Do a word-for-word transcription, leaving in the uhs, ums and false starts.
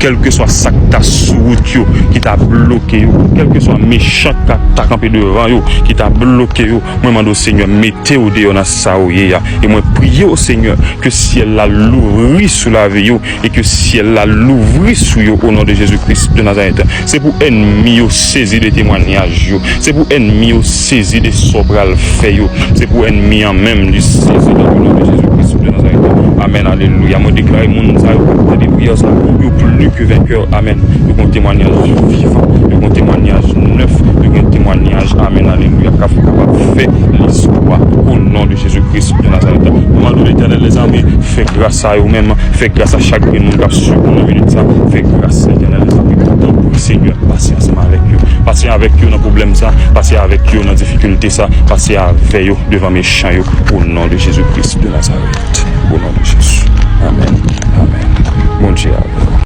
Kèlkeswa sa k ta sou wout yo, ki ta bloke yo, kèlkeswa mechan k ta kanpe devan yo, ki ta bloke yo, mwen mande w, Senyè, mete yo deyò nan sa yo ye a. E mwen priye w, Senyè, ke syèl la louvri sou lavi yo, e ke syèl la louvri sou yo, o non de Jezi Kris de Nazarèt. Se pou ènmi yo sezi de temwanyaj yo. Se pou ènmi yo sezi de sa w pral fè yo. Se pou ènmi an menm li sezi nan o non de Jezi Kris de Nazarèt. Amèn, alelouya. Mwen deklare moun sa yo k ap tande priyè sa, yo plis ke venkè. Amèn. Yo gen yon temwanyaj vivan. Yo gen yon temwanyaj nèf. Yo gen yon temwanyaj, amèn, alelouya, k ap kapab fè listwa o non de Jezi Kris de Nazarèt. Mwen mande w, Letènèl dèzame, fè gras a yo menm. Fè gras a chak grenn moun k ap swiv nou nan minit sa. Fè gras, Letènèl dèzame. Tanpri, Senyè, pase ansanm avèk yo. Pase avèk yo nan pwoblèm sa. Pase avèk yo nan difikilte sa. Pase avè yo devan mechan yo. O non de Jezi Kris de Nazarèt. O non de Jezi. Amèn. Amèn. Bondye avè w.